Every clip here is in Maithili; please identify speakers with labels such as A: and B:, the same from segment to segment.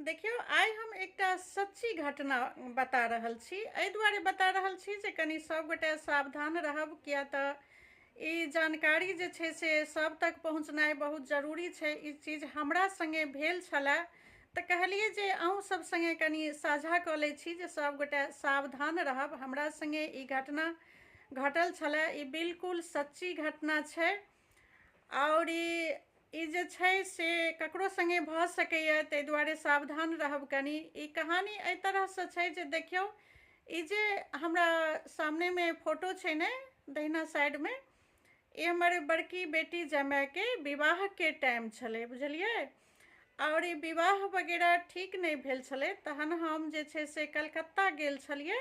A: देखियौ, आइ हम एकटा सच्ची घटना बता रहल छी। एहि दुआरे बता रहल छी जे कनि सभगोटे सावधान रहब, किया तऽ ई जानकारी जे छै से सभ तक पहुँचनाइ बहुत जरूरी छै। ई चीज हमरा सङ्गे भेल छलए तऽ कहलियै जे अहूँ सभ सङ्गे कनि साझा कऽ लै छी जे सभगोटे सावधान रहब। हमरा सङ्गे ई घटना घटल छलए, ई बिल्कुल सच्ची घटना छै आओर ई जे छै से ककरो सङ्गे भऽ सकैए, ताहि दुआरे सावधान रहब कनि। ई कहानी एहि तरहसँ छै जे देखियौ, ई जे हमरा सामनेमे फोटो छै ने दहिना साइडमे, ई हमर बड़की बेटी जमायके विवाहके टाइम छलै, बुझलियै। आओर ई विवाह वगैरह ठीक नहि भेल छलै, तहन हम जे छै से कलकत्ता गेल छलियै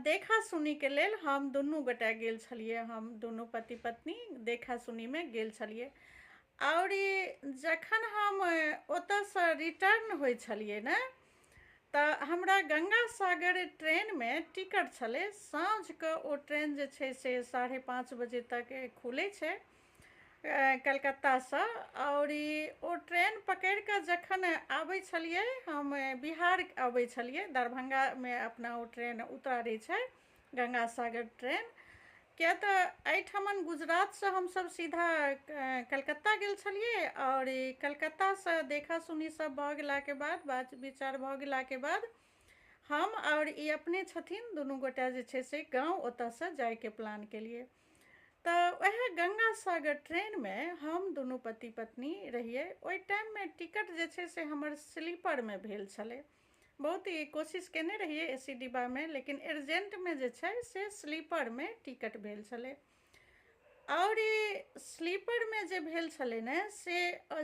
A: देखा सुनीके लेल। हम दुनू गोटे गेल छलियै, हम दुनू पति पत्नी देखा सुनीमे गेल छलियै। आओर ई जखन हम ओतऽसँ रिटर्न होइ छलियै ने, तऽ हमरा गंगा सागर ट्रेनमे टिकट छलै। साँझके ओ ट्रेन जे छै से 5:30 बजे तक खुलै छै कलकत्तासँ। आओर ई ओ ट्रेन पकड़ि कऽ जखन आबै छलियै, हम बिहार अबै छलियै, दरभंगामे अपना ओ ट्रेन उतारै छै गंगा सागर ट्रेन। किया तऽ एहिठमन गुजरातसँ हमसभ सीधा कलकत्ता गेल छलियै आओर ई कलकत्तासँ देखा सुनी सब भऽ गेलाके बाद, बात विचार भऽ गेलाके बाद, हम आओर ई अपने छथिन दुनू गोटा जे छै से गाँव ओतऽसँ जाइके प्लान केलियै। तऽ उएह गंगा सागर ट्रेनमे हम दुनू पति पत्नी रहियै। ओहि टाइममे टिकट जे छै से हमर स्लीपरमे भेल छलै। बहुत ही कोशिश केने रहियै ए सी डिब्बामे, लेकिन अर्जेंटमे जे छै से स्लीपरमे टिकट भेल छलै। आओर ई स्लीपरमे जे भेल छलै ने से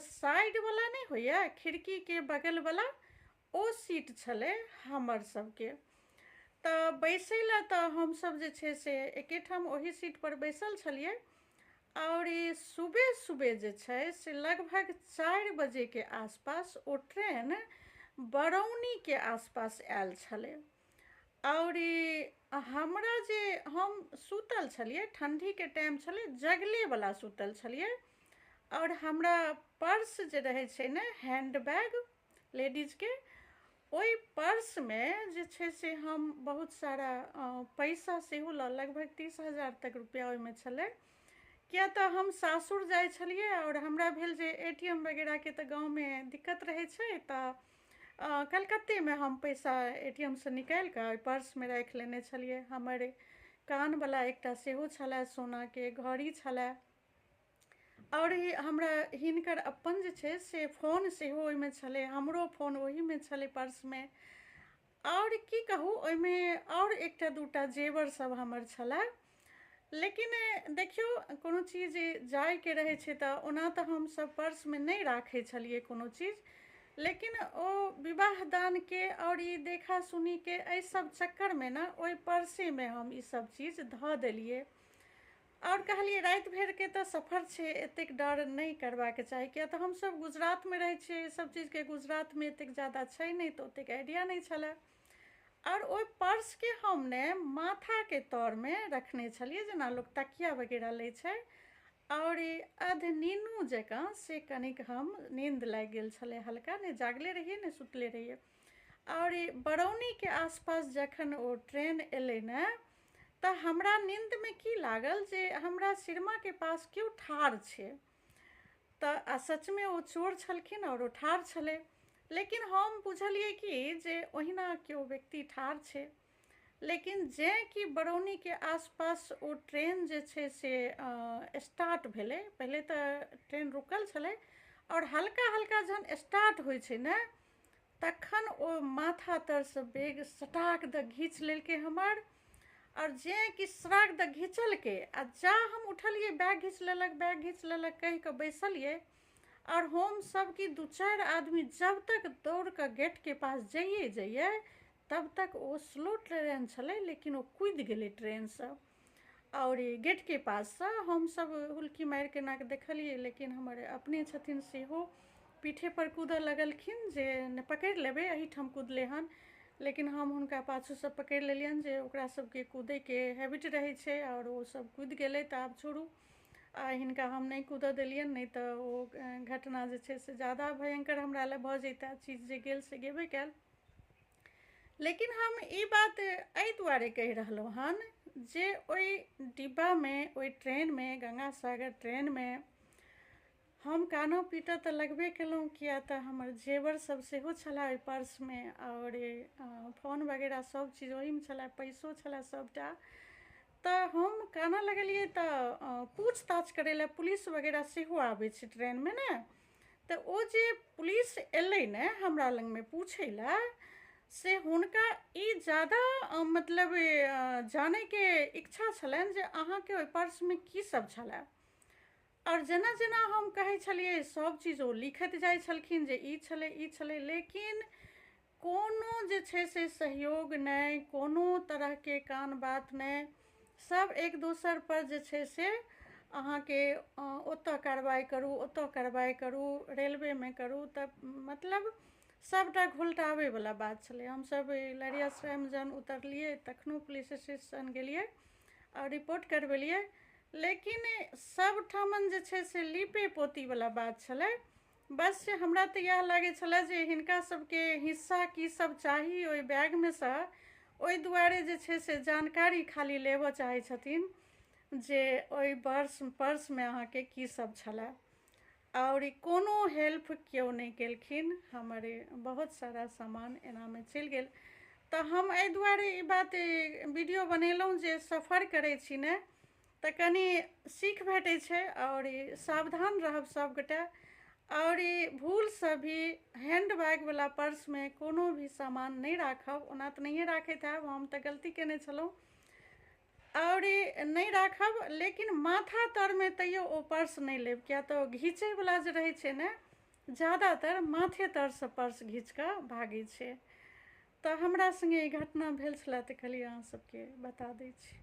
A: साइडवला नहि होइए, खिड़कीके बगलवला ओ सीट छलै हमर सबके। तऽ बैसै लए तऽ हमसब जे छै से एकेठाम ओही सीटपर बैसल छलियै। आओर ई सुबह सुबह जे छै से लगभग 4 बजेके आसपास ओ ट्रेन बरौनीके आसपास आयल छलै। आओर ई हमरा जे हम सुतल छलियै, ठण्डीके टाइम छलै, जगलेवला सुतल छलियै। आओर हमरा पर्स जे रहै छै ने, हैण्ड बैग लेडीजके, ओहि पर्समे जे छै से हम बहुत सारा पैसा सेहो लऽ, लगभग 30,000 तक रुपैआ ओहिमे छलै। किया तऽ हम सासुर जाइ छलियै आओर हमरा भेल जे ए टी एम वगैरहके तऽ गाँवमे दिक्कत रहै छै, तऽ कलकत्तेमे हम पैसा ए टी एम सँ निकालि कऽ ओहि पर्समे राखि लेने छलियै। हमर कानवला एकटा सेहो छलए, सोनाके घड़ी छलए, आओर हमरा हिनकर अपन जे छै से फोन सेहो ओहिमे छलै, हमरो फोन ओहीमे छलै पर्समे। आओर की कहू, ओहिमे आओर एकटा दूटा जेवर सब हमर छलए। लेकिन देखियौ, कोनो चीज जाइके रहै छै तऽ ओना तऽ हमसब पर्समे नहि राखै छलियै कोनो चीज, लेकिन ओ विवाह दानके आओर ई देखा सुनीके एहि सब चक्करमे ने ओहि पर्सेमे हम ई सब चीज धऽ देलियै। आओर कहलियै राति भरिके तऽ सफर छै, एतेक डर नहि करबाक चाही, किया तऽ हमसब गुजरातमे रहै छियै, ई सब चीजके गुजरातमे एतेक जादा छै नहि, तऽ ओतेक आइडिया नहि छलए। आओर ओहि पर्सके हम ने माथाके तरमे रखने छलियै, जेना लोक तकिया वगैरह लै छै। आओर ई अधनीनू जकाँ से कनिक हम नीन्द लागि गेल छलै हल्का, नहि जागले रहियै नहि सुतले रहियै। आओर ई बरौनीके आसपास जखन ओ ट्रेन एलै ने, तऽ हमरा नीन्दमे की लागल जे हमरा सिरमाके पास केओ ठाढ़ छै। तऽ आ सचमे ओ चोर छलखिन आओर ओ ठाढ़ छलै, लेकिन हम बुझलियै कि जे ओहिना केओ व्यक्ति ठाढ़ छै। लेकिन जेँ कि बरौनीके आसपास ओ ट्रेन जे छै से स्टार्ट भेलै, पहिले तऽ ट्रेन रुकल छलै, आओर हल्का हल्का जहन स्टार्ट होइ छै ने, तखन ओ माथा तरसँ बैग सटाक दऽ घीच लेलकै हमर। आओर जेँ कि सटाक दऽ घिचलकै आ जा हम उठलियै, बैग घीच लेलक, बैग घीच लेलक कहि कऽ बैसलियै, आओर हम सब कि दू चारि आदमी जब तक दौड़ कऽ गेटके पास जइए जइए, तब तक ओ स्लो ट्रेन छलै, लेकिन ओ कूदि गेलै ट्रेनसँ आओर गेटके पाससँ। हमसब हुलकी मारिके एनाके देखलियै, लेकिन हमर अपने छथिन सेहो पीठेपर कूदऽ लगलखिन जे नहि पकड़ि लेबै, एहिठाम कुदलै हन। लेकिन हम हुनका पाछूसँ पकड़ि लेलियनि जे ओकरा सबके कूदैके हैबिट रहै छै आओर ओ सब कुदि गेलै, तऽ आब छोड़ू। आ हिनका हम नहि कूदऽ देलियनि, नहि तऽ ओ घटना जे छै से जादा भयङ्कर हमरा लए भऽ जैता। चीज जे गेल से गेबे कयल। लेकिन हम ई बात एहि दुआरे कहि रहलहुँ हन जे ओहि डिब्बामे, ओहि ट्रेनमे, गंगा सागर ट्रेनमे हम कानऽ पीटऽ तऽ लगबे केलहुँ, किया तऽ हमर जेवर सब सेहो छलए ओहि पर्समे आओर फोन वगैरह सब चीज ओहिमे छलए, पैसो छलए सबटा। तऽ हम कानऽ लगलियै तऽ पूछताछ करै लए पुलिस वगैरह सेहो आबै छै ट्रेनमे ने। तऽ ओ जे पुलिस एलै ने हमरा लगमे पूछै लए, से हुनका ई जादा मतलब जानैके इच्छा छलनि जे अहाँके ओहि पर्समे की सब छलए। आओर जेना जेना हम कहै छलियै सब चीज ओ लिखैत जाइ छलखिन जे ई छलै, ई छलै, लेकिन कोनो जे छै से सहयोग नहि, कोनो तरहके कान बात नहि। सब एक दोसर पर जे छै से अहाँके ओतऽ कार्रवाइ करू, ओतऽ कार्रवाइ करू, रेलवेमे करू, तऽ मतलब सबटा घोलटाबैवला बात छलै। हमसब लहेरियासरायमे जहन उतरलियै तखनो पुलिस स्टेशन गेलियै आओर रिपोर्ट करबेलियै, लेकिन सबठामन जे छै से लिपे पोतीवला बात छलै। बस हमरा तऽ इएह लागै छलै जे हिनका सबके हिस्सा की सब चाही ओहि बैगमे सँ, ओहि दुआरे जे छै से जानकारी खाली लेबऽ चाहै छथिन जे ओहि पर्समे अहाँके की सब छलै। आओर कोनो हेल्प केओ नहि केलखिन। हमर बहुत सारा सामान एनामे चलि गेल। तऽ हम एहि दुआरे ई बात वीडियो बनेलहुँ जे सफर करै छी ने तऽ कनि सीख भेटै छै आओर सावधान रहब सबगोटे। आओर भूलसँ भी हैंड बैगवला पर्समे कोनो भी सामान नहि राखब। ओना तऽ नहिए राखैत हैब, हम तऽ गलती कयने छलहुँ। आओर नहि राखब, लेकिन माथा तरमे तैयो ओ पर्स नहि लेब, किया तऽ घीचैवला जे रहै छै ने, जादातर माथे तरसँ पर्स घीच कऽ भागै छै। तऽ हमरा सङ्गे ई घटना भेल छलै तऽ कहलियै अहाँ सबके बता दै छी।